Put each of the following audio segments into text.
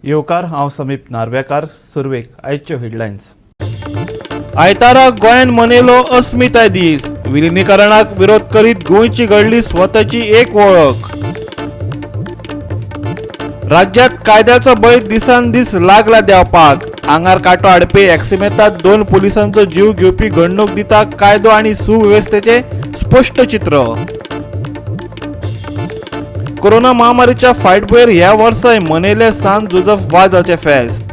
येवकार, हांव समीप नार्वेकार. सुरवेक आयच्यो हेडलायन्स. आयतारा गोंयान मनयलो अस्मिताय दीस. विलिनीकरणाक विरोध करीत गोंयची घडली स्वताची एक वळख. राज्यात कायद्याचो भंय दिसान दीस लागला देंवपाक. आंगार कांटो हाडपी एक्सिमेंतात 2 पुलिसांचो जीव घेवपी घडणूक दिता कायदो आनी सुवेवस्थेचे स्पश्ट चित्र. कोरोना महामारीच्या फाटभुंयेर ह्या वर्साय मनयले सांत जोजफ वाजाचे फेस्त.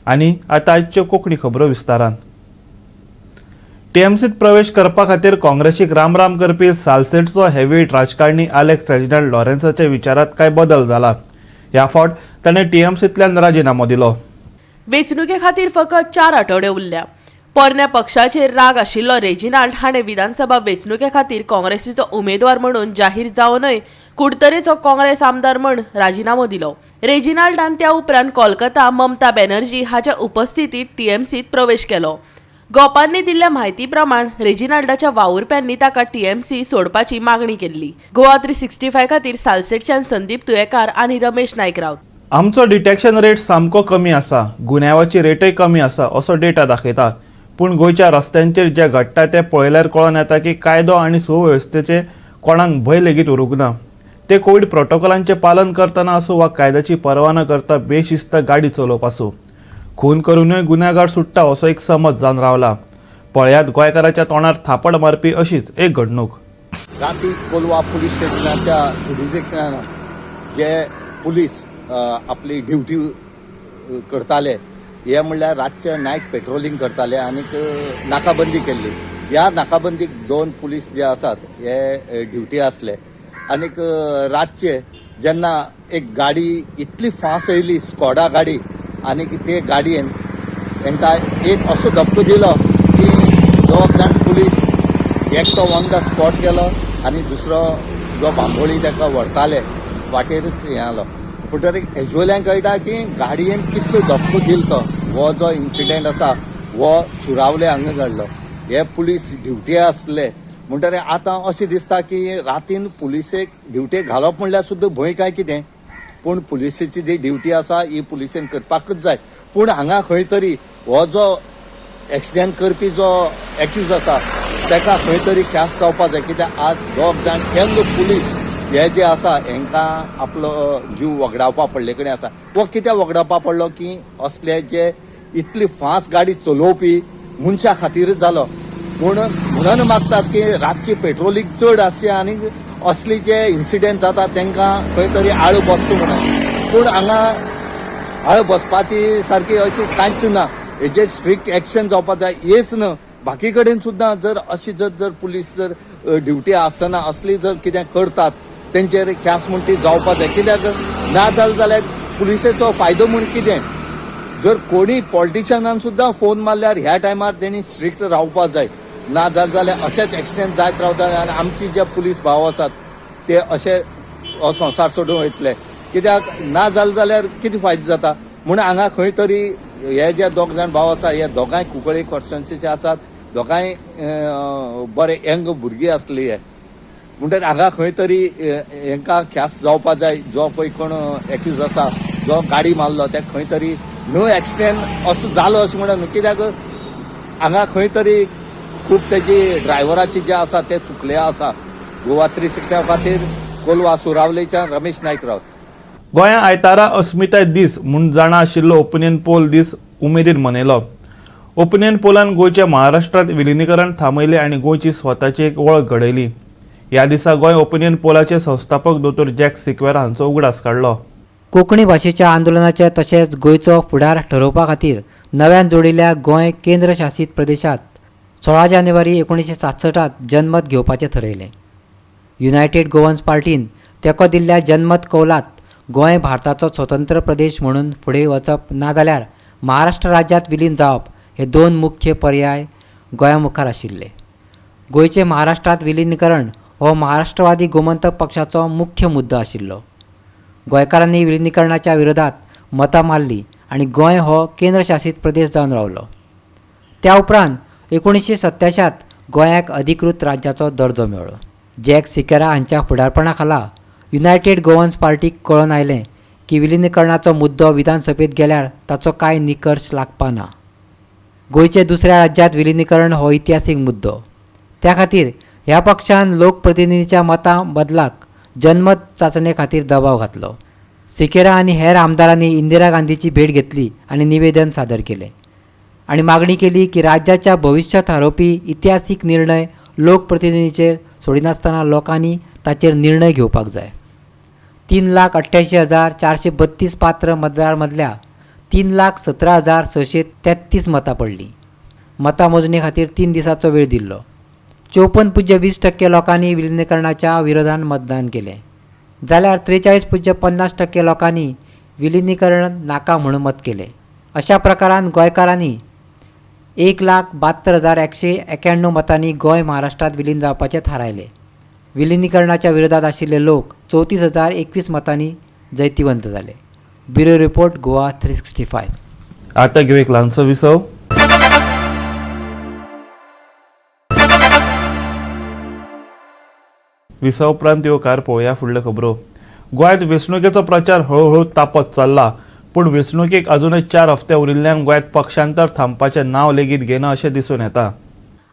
आनी आतां आयच्यो कोंकणी खबरो विस्तारान. टीएमसीत प्रवेश करपा खातीर काँग्रेसीक रामराम करपी सालसेटचो हेवीट राजकारणी आलेक्स रेजिनाल्ड लॉरेन्साच्या विचारात काय बदल जाला. ह्या फावट ताणें टीएमसींतल्यान राजिनामो दिलो. वेंचणुके खातीर फकत 4 आठवडे उरल्या. पोरण्या पक्षाचेर राग आशिल्लो रेजिनाल्ड हाणें विधानसभा वेंचणुके खातीर काँग्रेसीचो उमेदवार म्हणून जाहीर जावनय कुडतरेचो काँग्रेस आमदार म्हण राजिनामो दिलो. रेजिनाल्डान त्या उपरांत कोलकाता ममता बॅनर्जी हाच्या उपस्थितीत टीएमसीत प्रवेश केलो. गोपांनी दिल्ल्या म्हायती प्रमाण रेजिनाल्डाच्या वावुरप्यांनी ताका टीएमसी सोडपाची मागणी केल्ली. गोवा 365 खातीर सालसेटच्यान संदीप तुयेकार आनी रमेश नायक रावत. आमचो डिटेक्शन रेट सामको कमी आसा, गुन्यांवाची रेटय कमी आसा असो डेटा दाखयता. पूण गोंयच्या रस्त्यांचेर जें घडटा तें पळयल्यार कळोन येता की कायदो आनी सुवेवस्थेचे कोणाक भंय लेगीत उरूंक ना. ते कोवीड प्रोटोकॉलांचें पालन करतना आसूं वा कायद्याची पर्वा न करता बेशिस्त गाडी चलोवप आसूं, खून करूनय गुन्यांगार सुट्टा असो एक समज जावन रावला. पळयात गोंयकाराच्या तोंडार थापड मारपी अशीच एक घडणूक. राती कोलवा पुलीस स्टेशनाच्या जुरिडिक्शनान जे पुलीस आपली ड्युटी करताले, हे म्हणल्यार रातचे नायट पेट्रोलिंग करताले आनीक नाकाबंदी केल्ली. ह्या नाकाबंदीक 2 पुलीस जे आसात हे ड्युटी आसले आनीक रातचे जेन्ना एक गाडी इतली फास्ट येयली, स्कॉडा गाडी, आनीक ते गाडयेन तांकां एक असो धपको दिलो की 2 जाण पुलीस, एकटो ऑन the spot गेलो आनी दुसरो जो बांबोळी ताका व्हरताले वाटेरच हें आलो. म्हणटकीर हेजोल्यान कळटा की गाडयेन कितलो धपको दिलो तो. हो जो इन्सिडेंट आसा हो सुरावले हांगा घडलो. हे पुलीस ड्युटी आसले म्हणटकीर आतां अशें दिसता की रातीन पुलिसेक ड्युटेक घालप म्हणल्यार सुद्दां भंय काय कितें, पूण पुलिसेची जी ड्युटी आसा ही पुलिसेन करपाकच जाय. पूण हांगा खंय तरी हो जो एक्सिडेंट करपी जो एक्यूज आसा ताका खंय तरी ख्यास्त जावपा जाय. कित्याक आज 2 जाण यंग पुलीस हे जे आसा हेंकां आपलो जीव वगडावपा पडले कडेन आसा. हो कित्याक वगडावपा पडलो की असले जे इतली फास्ट गाडी चलोवपी मनशा खातीरच जालो. पूण म्हणून मागतात की रातची पेट्रोलिंग चड आसची आनी असली जे इन्सिडेंट जाता तांकां खंय तरी आळ बसता म्हणून. पूण हांगा आळ बसपाची सारकी अशी कांयच ना. हेजेर स्ट्रिक्ट एक्शन जावपाक जाय. हेच न्हय, बाकी कडेन सुद्दां जर अशी जर जर पुलीस जर ड्युटी आसतना असली जर कितें करतात तेंचेर ख्यास्त म्हण ती जावपाक जाय. कित्याक ना जालें जाल्यार पुलिसेचो फायदो म्हूण कितें, जर कोणी पॉलिटिशनान सुद्दां फोन मारल्यार ह्या टायमार तेणी स्ट्रिक्ट रावपाक जाय. ना जालें जाल्यार अशेंच एक्सिडेंट जायत रावता आनी आमची जे पुलीस भाव आसात ते अशे हो संवसार सोडून वयतले. कित्याक ना जालें जाल्यार कितें फायदो जाता. म्हूण हांगा खंय तरी हे जे 2 जाण भाव आसा हे दोगांय कुंकळी कॉन्स्टिट्युएन्सीचे आसात, दोगांय बरे यंग भुरगीं आसली हे. म्हणटकीर हांगा खंय तरी हेंकां ख्यास्त जावपा जाय. जो पळय कोण एक्यूज आसा जो गाडी मारलो ते खंय तरी न्हय एक्सिडेंट असो जालो अशें म्हणून. कित्याक हांगा खंय तरी खूब तेजी ड्रायव्हराची जे आसा ते चुकले आसा. गोवा 360 खातीर कोलवा सुरावलेच्यान रमेश नायक रावत. गोंया आयतारा अस्मिताय दीस म्हूण जाणा आशिल्लो ओपिनियन पोल दीस उमेदीन मनयलो. ओपिनियन पोलान गोंयच्या महाराष्ट्रांत विलिनीकरण थांबयलें आनी गोंयची स्वताची एक वळख घडयली. ह्या दिसा गोंय ओपिनियन पोलाचे संस्थापक दोतोर जॅक सिक्वेरा हांचो उगडास काडलो. कोंकणी भाशेच्या आंदोलनाचे तशेंच गोंयचो फुडार ठरोवपा खातीर नव्यान जोडिल्ल्या गोंय केंद्र शासीत प्रदेशांत 16 जानेवारी 1967 जनमत घेवपाचें थरयलें. युनायटेड गोवन्स पार्टीन तेंको दिल्ल्या जनमत कौलांत गोंय भारताचो स्वतंत्र प्रदेश म्हणून फुडें वचप ना जाल्यार महाराष्ट्र राज्यांत विलीन जावप हे 2 मुख्य पर्याय गोंया मुखार आशिल्ले. गोंयचें महाराष्ट्रांत विलिनीकरण हो महाराष्ट्रवादी गोमंतक पक्षाचो मुख्य मुद्दो आशिल्लो. गोंयकारांनी विलिनीकरणाच्या विरोधात मतां मारली आनी गोंय हो केंद्रशासीत प्रदेश जावन रावलो. त्या उपरांत 1987 गोंयाक अधिकृत राज्याचो दर्जो मेळ्ळो. जॅक सिकेरा हांच्या फुडारपणा खाला युनायटेड गोवन्स पार्टीक कळोन आयलें की विलिनीकरणाचो मुद्दो विधानसभेंत गेल्यार ताचो कांय निकर्श लागपा ना. गोंयचे दुसऱ्या राज्यांत विलिनीकरण हो इतिहासीक मुद्दो. त्या खातीर ह्या पक्षान लोकप्रतिनिधीच्या मतां बदलाक जनमत चांचणे खातीर दबाव घातलो. सिकेरा आनी हेर आमदारांनी इंदिरा गांधीची भेट घेतली आनी निवेदन सादर केलें आनी मागणी केली की राज्याच्या भविश्य थारोवपी इतिहासीक निर्णय लोकप्रतिनिधीचेर सोडिनासतना लोकांनी ताचेर निर्णय घेवपाक जाय. 3,88,432 पात्र मतदार मदल्या 3,17,633 मतां पडलीं. मतां मोजणे खातीर 3 दिसांचो वेळ दिल्लो. 54.20% लोकांनी विलिनीकरणाच्या विरोधान मतदान केलें, जाल्यार 43.50% लोकांनी विलिनीकरण नाका म्हणून मत केलें. अशा प्रकारान गोंयकारांनी 1,72,191 मतांनी गोंय महाराष्ट्रांत विलीन जावपाचें थारायलें. विलिनीकरणाच्या विरोधात आशिल्ले लोक 34,021 मतांनी जैतिवंत जाले. Bureau report, Goa 365. आतां घेवया एक ल्हानसो विसव. विसव उपरांत येवकार पळोवया फुडल्यो खबरो. गोंयांत वेंचणुकेचो प्रचार हळुहळू तापत चल्ला, पूण वेंचणुकेक अजूनय 4 हफ्ते उरिल्ल्यान गोंयांत पक्षांतर थांबपाचें नांव लेगीत घेना अशें दिसून येता.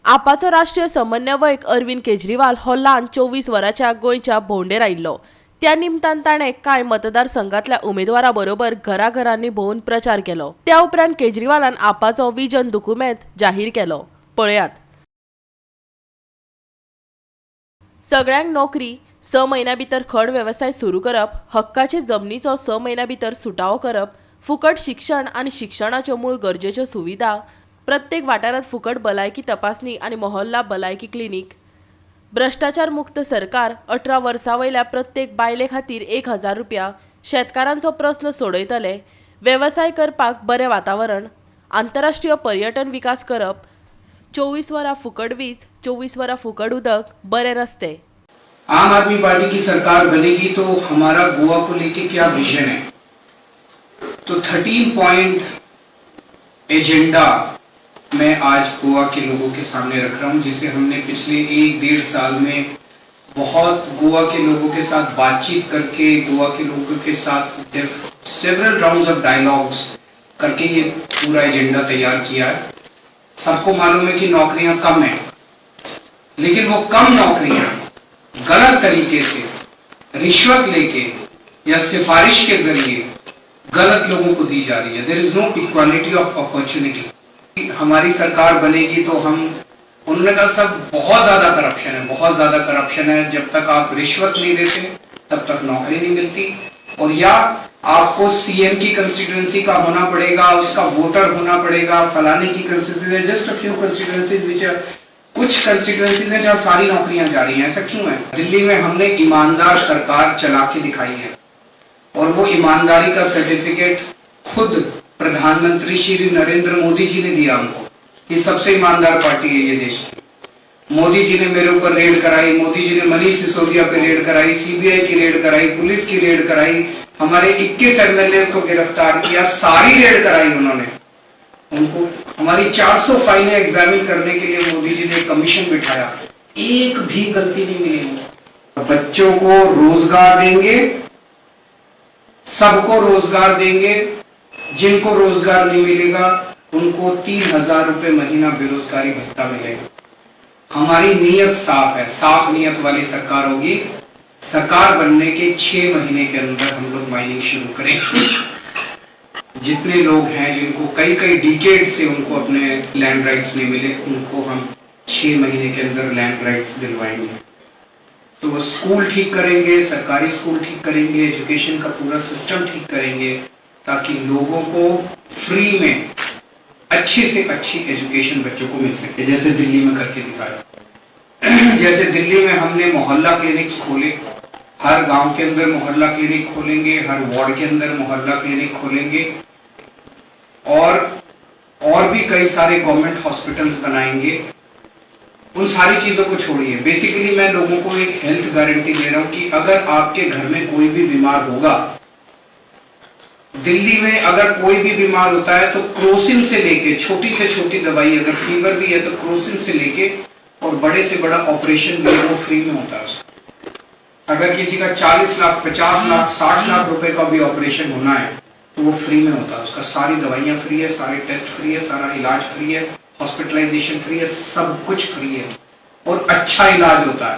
आपाचो राष्ट्रीय समन्वयक अरविंद केजरीवाल हो ल्हान 24 वरांच्या गोंयच्या भोंवडेर आयिल्लो. त्या निमतान ताणें कांय मतदारसंघांतल्या उमेदवारा बरोबर घराघरांनी भोंवून प्रचार केलो. त्या उपरांत केजरीवालान आपाचो विजन दुकुमेंत जाहीर केलो. पळयात. सगळ्यांक नोकरी, 6 म्हयन्यां भितर खण वेवसाय सुरू करप, हक्काचे जमनीचो 6 म्हयन्यां भितर सुटावो करप, फुकट शिक्षण आनी शिक्षणाच्यो मूळ गरजेच्यो सुविधा, प्रत्येक वाठारांत फुकट भलायकी तपासणी आनी मोहल्ला भलायकी क्लिनीक, भ्रश्टाचार मुक्त सरकार, 18 वर्सां वयल्या प्रत्येक बायले खातीर 1000 रुपया, शेतकारांचो प्रस्न सोडयतले, वेवसाय करपाक बरें वातावरण, आंतरराष्ट्रीय पर्यटन विकास करप, 24 वरां फुकट वीज, 24 वरां फुकट उदक, बरे रस्ते. आम आदमी पार्टी की सरकार बनेगी तो हमारा गोवा को लेके क्या विजन है, तो 13 पॉइंट एजेंडा मैं आज गोवा के लोगों के सामने रख रहा हूं, जिसे हमने पिछले 1-1.5 साल में बहुत गोवा के लोगों के साथ बातचीत करके, गोवा के लोगों के साथ सेवरल राउंड्स ऑफ डायलॉग्स करके ये पूरा एजेंडा तैयार किया है। सबको मालूम है कि नौकरियां कम है, लेकिन वो कम नौकरियां गलत तरीके से रिश्वत लेके या सिफारिश के जरिए गलत लोगों को दी जा रही है। There is no equality of opportunity. हमारी सरकार बनेगी तो हम, उन्होंने कहा सब बहुत ज्यादा करप्शन है, बहुत ज्यादा करप्शन है, जब तक आप रिश्वत नहीं देते तब तक नौकरी नहीं मिलती, और या आपको सीएम की कंस्टिट्यूएंसी का होना पड़ेगा, उसका वोटर होना पड़ेगा, फलाने की constituency, just a few constituencies which are, कुछ कंस्टिट्यूएंसीज हैं जहां सारी नौकरियां जा रही हैं। ऐसा क्यों है? दिल्ली में हमने ईमानदार सरकार चला के दिखाई है, और वो ईमानदारी का सर्टिफिकेट खुद प्रधानमंत्री श्री नरेंद्र मोदी जी ने दिया हमको कि सबसे ईमानदार पार्टी है ये देश की। मोदी जी ने मेरे ऊपर रेड कराई, मोदी जी ने मनीष सिसोदिया पे रेड कराई, सीबीआई की रेड कराई, पुलिस की रेड कराई, हमारे 21 एमएलए को गिरफ्तार किया, सारी रेड कराई उन्होंने। उनको हमारी 400 फाइलें एग्जामिन करने के लिए मोदी जी ने कमीशन बिठाया, एक भी गलती नहीं मिली उनको। बच्चों को रोजगार देंगे, सबको रोजगार देंगे, जिनको रोजगार नहीं मिलेगा उनको 3000 रुपए महीना बेरोजगारी भत्ता मिलेगा। हमारी नीयत साफ है, साफ नीयत वाली सरकार होगी। सरकार बनने के 6 महीने के अंदर हम लोग माइनिंग शुरू करेंगे। जितने लोग हैं जिनको कई कई डिकेड से उनको अपने लैंड राइट्स नहीं मिले, उनको हम 6 महीने के अंदर लैंड राइट्स दिलवाएंगे। तो वो स्कूल ठीक करेंगे, सरकारी स्कूल ठीक करेंगे, एजुकेशन का पूरा सिस्टम ठीक करेंगे, ताकि लोगों को फ्री में अच्छी से अच्छी एजुकेशन बच्चों को मिल सके, जैसे दिल्ली में करके दिखाया। जैसे दिल्ली में हमने मोहल्ला क्लिनिक्स खोले, हर गांव के अंदर मोहल्ला क्लिनिक खोलेंगे, हर वार्ड के अंदर मोहल्ला क्लिनिक खोलेंगे, और भी कई सारे गवर्नमेंट हॉस्पिटल्स बनाएंगे। उन सारी चीजों को छोड़िए, बेसिकली मैं लोगों को एक हेल्थ गारंटी दे रहा हूं कि अगर आपके घर में कोई भी बीमार होगा, दिल्ली में अगर कोई भी बीमार होता है तो क्रोसिन से लेके छोटी से छोटी दवाई, अगर फीवर भी है तो क्रोसिन से लेके और बड़े से बड़ा ऑपरेशन भी है वो फ्री में होता है उसका। अगर किसी का 40 लाख, 50 लाख, 60 लाख रुपए का भी ऑपरेशन होना है तो वो फ्री में होता है। उसका सारी दवाइयाँ फ्री है, सारे टेस्ट फ्री है, सारा इलाज फ्री है, हॉस्पिटलाइजेशन फ्री है, सब कुछ फ्री है और अच्छा इलाज होता है।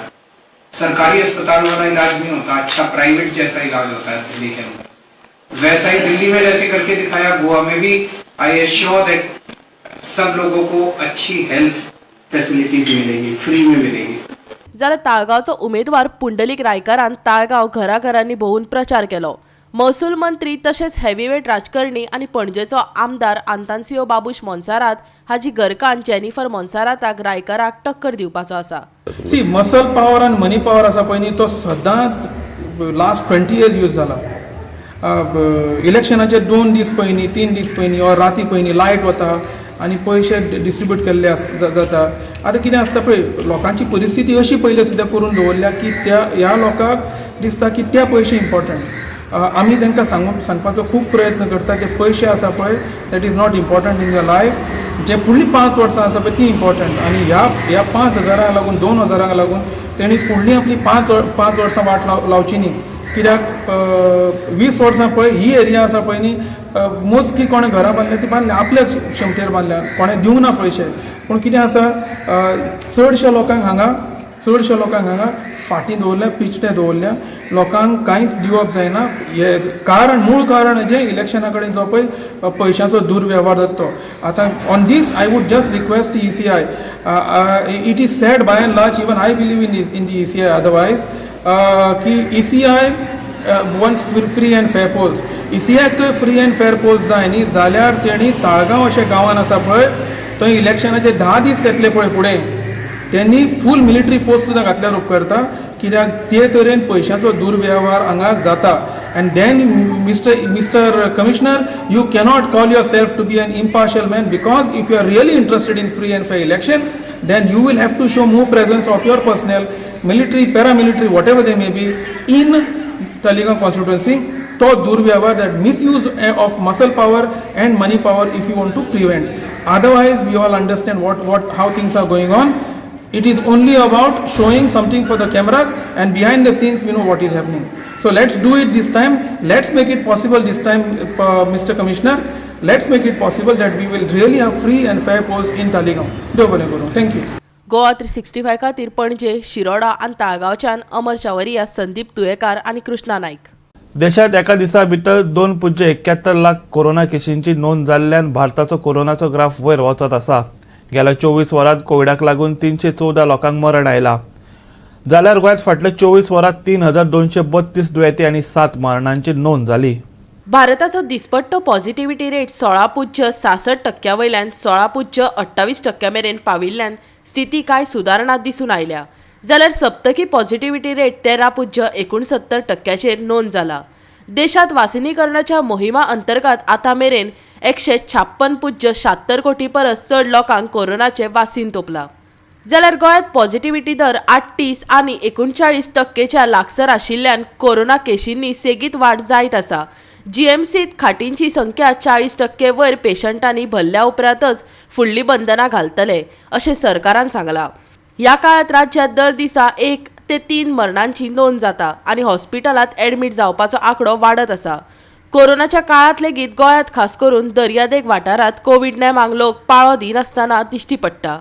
सरकारी अस्पताल वाला इलाज नहीं होता, अच्छा प्राइवेट जैसा इलाज होता है दिल्ली के अंदर। वैसा ही दिल्ली में जैसे करके दिखाया, गोवा में भी I assure that सब लोगों को अच्छी हेल्थ फैसिलिटीज मिलेगी, फ्री में मिलेगी। जाल्यार ताळगांवचो उमेदवार पुंडलीक रायकारान ताळगांव घराघरांनी भोंवून प्रचार केलो। महसूल मंत्री तशेंच हेवीवेट राजकारणी आनी पणजेचो आमदार आंतान्सियो बाबूश मोन्सारात हाजी घरकान्न जेनिफर मोन्साराताक रायकाराक टक्कर दिवपाचो आसा। सी, मसल पावर आनी मनी पावर आसा पळय न्ही, तो सदांच लास्ट 20 इयर्स यूज जाला। इलेक्शनाचे 2 दीस पयलीं, 3 दीस पयलीं ऑर राती पयलीं लायट वता आनी पयशे डिस्ट्रिब्यूट केल्ले जाता। आतां कितें आसता पळय, लोकांची परिस्थिती अशी पयलीं सुद्दां करून दवरल्या की त्या ह्या लोकांक दिसता की ते पयशे इम्पॉर्टंट। आमी तांकां सांगपाचो खूब प्रयत्न करता ते पयशे आसा पळय that is not important in the life. जे फुडलीं 5 वर्सां आसा पळय ती इम्पॉर्टंट आनी ह्या 5,000 लागून 2,000 लागून तेणी फुडलीं आपली 5 वर्सां वाट लावची न्ही। कित्याक 20 वर्सां पळय ही एरिया आसा पळय न्ही, मोजकी कोणें घरां बांदल्या ती बांदल्या आपल्या क्षमतेर बांदल्या, कोणें दिवंक ना पयशे। पूण कितें आसा, चडश्या लोकांक हांगा फाटीं दवरल्या, पिचटे दवरल्या, लोकांक कांयच दिवप जायना। हे कारण, मूळ कारण हेजें इलेक्शना कडेन जो पळय पयशांचो दुर्वेव्हार जाता तो। आतां on this I would just request ECI, it is said by and large, even I believe in the ECI otherwise, की ECI once free and fair polls, ECI तर फ्री अँड फेर पोल्स जाय न्ही जाल्यार तेणी ताळगांव अशें गांवान आसा पळय थंय इलेक्शनाचे 10 दीस येतले पळय फुडें, त्यांनी फूल मिलिटरी फोर्स सुद्दां घातल्यार उपकारता। कित्याक ते तरेन पयशांचो दुर्वेव्हार हांगा जाता। And then mister commissioner, you cannot call yourself to be an impartial man, because if you are really interested in free and fair election then you will have to show more presence of your personnel, military, paramilitary, whatever they may be in Taleigao constituency. तो दुर्व्यवहार, that misuse of muscle power and money power if you want to prevent. Otherwise we all understand what how things are going on. It is only about showing something for the cameras and behind the scenes we know what is happening. So let's do it this time. Let's make it possible this time, Mr. Commissioner. Let's make it possible that we will really have free and fair polls in Taleigao. देव बरें करूं. Thank you. Goa 365 खातीर पणजे, शिरोडा आनी ताळगांवच्यान अमर चावरिया, संदीप तुयेकार आनी कृष्णा नायक। देशात एका दिसा भितर 2.71 लाख कोरोना केशींची नोंद जाल्ल्यान भारताचो कोरोनाचो ग्राफ वयर वचत आसा। गेल्या 24 वरांत कोविडाक लागून 314 लोकांक मरण आयला, जाल्यार गोंयांत फाटल्या 24 वरांत 3232 दुयेंती आनी 7 मरणांची नोंद जाली। भारताचो दिसपट्टो पॉझिटिव्हिटी रेट 16.66% वयल्यान 16.28% मेरेन पाविल्ल्यान स्थिती कांय सुदारणा दिसून आयल्या, जाल्यार सप्तकी पॉझिटिव्हिटी रेट 13.69% नोंद जाला। देशात वासिनीकरणाच्या मोहिमा अंतर्गत आतां मेरेन 156.76 कोटी परस चड लोकांक कोरोनाचे वासीन तोपला, जाल्यार गोंयांत पॉझिटिव्हिटी दर 38 आनी 39% लागसर आशिल्ल्यान कोरोना केशींनी सेगीत वाड जायत आसा। जीएमसीत खाटींची संख्या 40% वयर पेशंटांनी भरल्या उपरांतच फुडली बंधनां घालतले अशें सरकारान सांगलां। ह्या काळांत राज्यांत दर दिसा 1 ते 3 मरणांची नोंद जाता आनी हॉस्पिटलांत ॲडमीट जावपाचो आंकडो वाडत आसा। कोरोनाच्या काळांत लेगीत गोंयांत खास करून दर्यादेग वाठारांत कोवीड नेमांक लोक पाळो दिनासतना दिश्टी पडटा।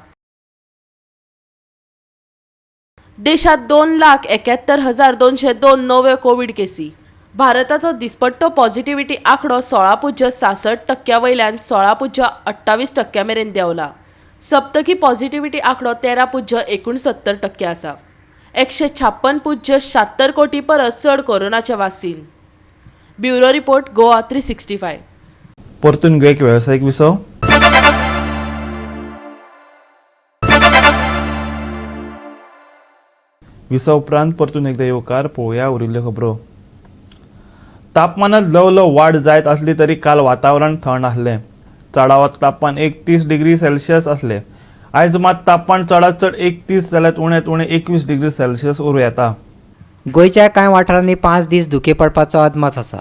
देशात 2,71,202 नव्यो कोवीड केसी। भारताचो दिसपट्टो पॉझिटिव्हिटी आंकडो 16.66% वयल्यान 16.28% मेरेन देंवला। सप्तकी पॉझिटिव्हिटी आंकडो 13.69% आसा। 156.76 कोटी परस चड कोरोनाचे वासीन। Bureau report, Goa 365। परतून घेवया एक वेवसायीक विसव। विसव उपरांत परतून एकदा येवकार पळोवया उरिल्ल्यो खबरो। तापमानात ल्हव ल्हव वाड जायत आसली तरी काल वातावरण थंड आसलें। चडावत तापमान 31 डिग्री सेल्सियस आसलें। आयज मात तापमान चडात चड 31 जाल्यार उण्यांत उणें 21 डिग्री सेल्सियस उरूं येता। गोंयच्या कांय वाठारांनी 5 दीस धुकें पडपाचो अदमास आसा।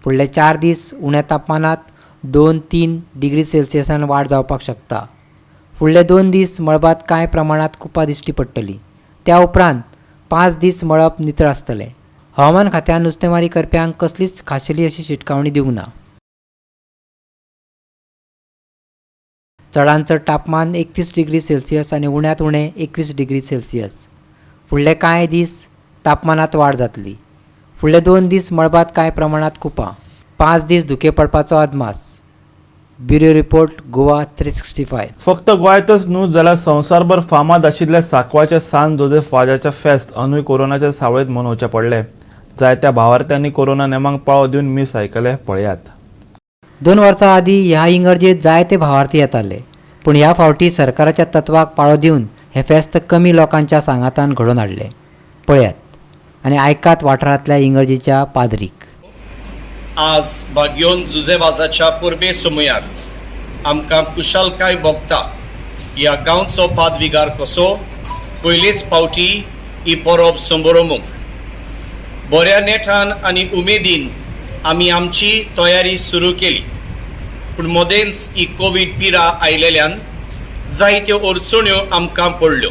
फुडले 4 दीस उण्या तापमानांत 2-3 डिग्री सेल्सियसान वाड जावपाक शकता। फुडले 2 दीस मळबांत कांय प्रमाणांत कुपां दिश्टी पडटली। त्या उपरांत 5 दीस मळब नितळ आसतलें. हवामान खात्यान नुस्तेमारी करप्यांक कसलीच खाशेली अशी शिटकावणी दिवंक ना. चडांत चड तापमान 31 डिग्री सेल्सियस आनी उण्यांत उणें 21 डिग्री सेल्सियस. फुडले कांय दीस तापमानांत वाड जातली. फुडले 2 दीस मळबांत कांय प्रमाणांत कुपां. 5 दीस धुकें पडपाचो अदमास. Bureau report, Goa 365. फक्त गोंयांतच न्हू जाल्यार संवसारभर फामाद आशिल्ल्या सांकवाळच्या सान जोझेफ वाजाच्या फेस्त अंदूय कोरोनाच्या सावळेंत मनोवचें पडलें. जायत्या भावार्थ्यांनी कोरोना नेमांक पाळो दिवन मीस आयकलें. पळयात. 2 वर्सां आदीं ह्या इगर्जेंत जायते भावार्थी येताले, पूण ह्या फावटी सरकाराच्या तत्वाक पाळो दिवन हें फेस्त कमी लोकांच्या सांगातान घडोवन हाडलें. पळयात आनी आयकात वाठारांतल्या इगर्जेच्या पाद्रीक. आज बागयोन जुजेवाजाच्या परबे समयार आमकां कुशालकाय भोगता. ह्या गांवचो पादविगार कसो पयलेच फावटी ही परब संबरोमूंक बऱ्या नेटान आनी उमेदीन आमी आमची तयारी सुरू केली, पूण मदेंच ही कोवीड पिरा आयलेल्यान जायत्यो अडचण्यो आमकां पडल्यो.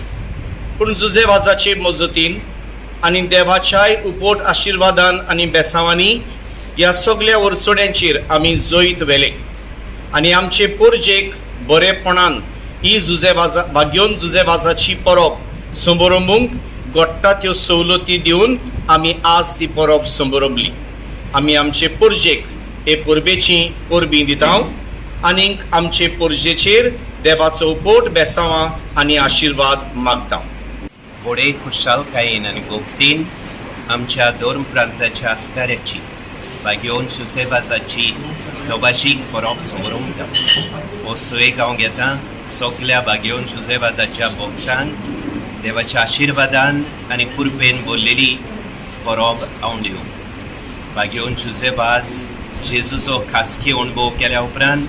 पूण जुजेवाजाचे मजतीन आनी देवाच्याय उपोट आशिर्वादान आनी बेसांवांनी ह्या सगल्या अडचण्यांचेर आमी जैत व्हेलें आनी आमचे पोरजेक बरेपणान ही जुजेवाजा बागयोन जुजेवाजाची परब संबरंबूंक घडटा त्यो सवलती दिवन आमी आज ती परब संबरंबली. आमी आमचे पोरजेक हे परबेची परबीं दिता आनीक आमचे पोरजेचेर देवाचो पोट बेसांवां आनी आशिर्वाद मागता. व्हडे खुशालकायेन आनी भक्तीन आमच्या धर्म प्रांताच्या आस्काऱ्याची बागयोन सुसेवाजाची दोबाशीक परब समरमता. हो सुवेग हांव घेता सगल्या बागयोन सुसेवाजाच्या भक्तांक देवाच्या आशिर्वादान आनी कृपेन भरलेली परब हांव दिवं. बागयोन जुजेवाज जेजूचो खासगी अणभव केल्या उपरांत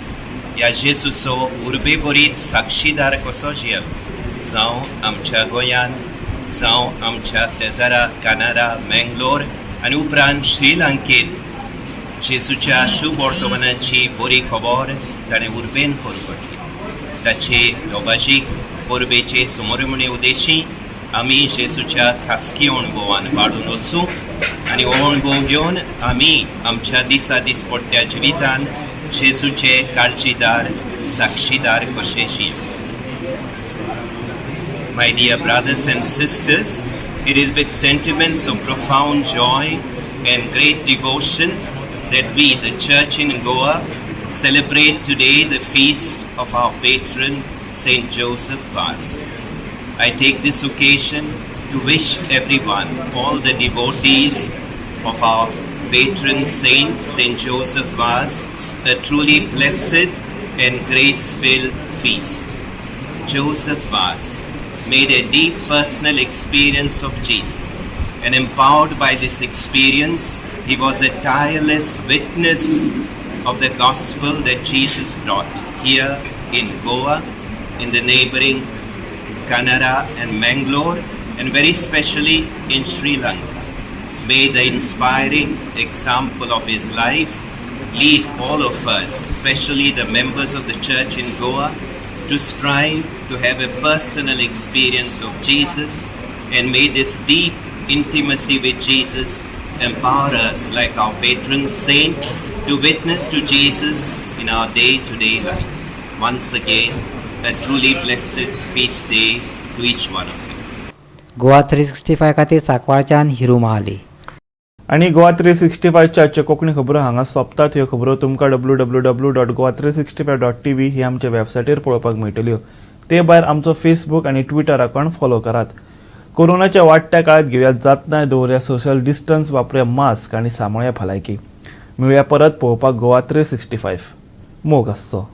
ह्या जेजूचो उर्बेभरीत साक्षीदार कसो जियेलो, जावं आमच्या गोंयांत, जावं आमच्या शेजारा कानारा, मेंगलोर आनी उपरांत श्रीलंकेत जेजूच्या शुभ वर्तमानाची बरी खबर ताणें उर्बेन परगटली. ताचे दोबाजीक परबेचे समोरमणे उद्देशी आमी जेजूच्या खासगी अणभवान वाडून वचूं आनी हो अणभव घेवन आमी आमच्या दिसा दिसपट्ट्या जिवितान जेजूचे काळजीदार साक्षीदार कशे जियों. My dear brothers and sisters, it is with sentiments of profound joy and great devotion that we, the Church in Goa, celebrate today the feast of our patron, Saint Joseph Vaz. I take this occasion to wish everyone, all the devotees of our patron saint, Saint Joseph Vaz, a truly blessed and grace-filled feast. Joseph Vaz made a deep personal experience of Jesus, and empowered by this experience, he was a tireless witness of the gospel that Jesus brought here in Goa, in the neighboring Canara and Mangalore, and very specially in Sri Lanka. May the inspiring example of his life lead all of us, especially the members of the church in Goa, to strive to have a personal experience of Jesus, and may this deep intimacy with Jesus empower us, like our patron saint, to witness to Jesus in our day-to-day life. Once again, a truly blessed feast day to each one of you. Goa 365 खातीर सांकवाळच्यान हिरू महाली. आनी गोवा 365च्या आजच्यो कोंकणी खबरो हांगा सोंपतात. ह्यो खबरो तुमकां www.goa365.tv ही आमच्या वेबसायटीर पळोवपाक मेळटल्यो. ते भायर आमचो फेसबूक आनी ट्विटर अकावंट फॉलो करात. कोरोनाच्या वाडट्या काळात घेवया जातनाय, दवरया सोशल डिस्टन्स, वापरुया मास्क आनी सांबाळया भलायकी. मेळुया परत पळोवपाक गोवा 365. मोग आसचो.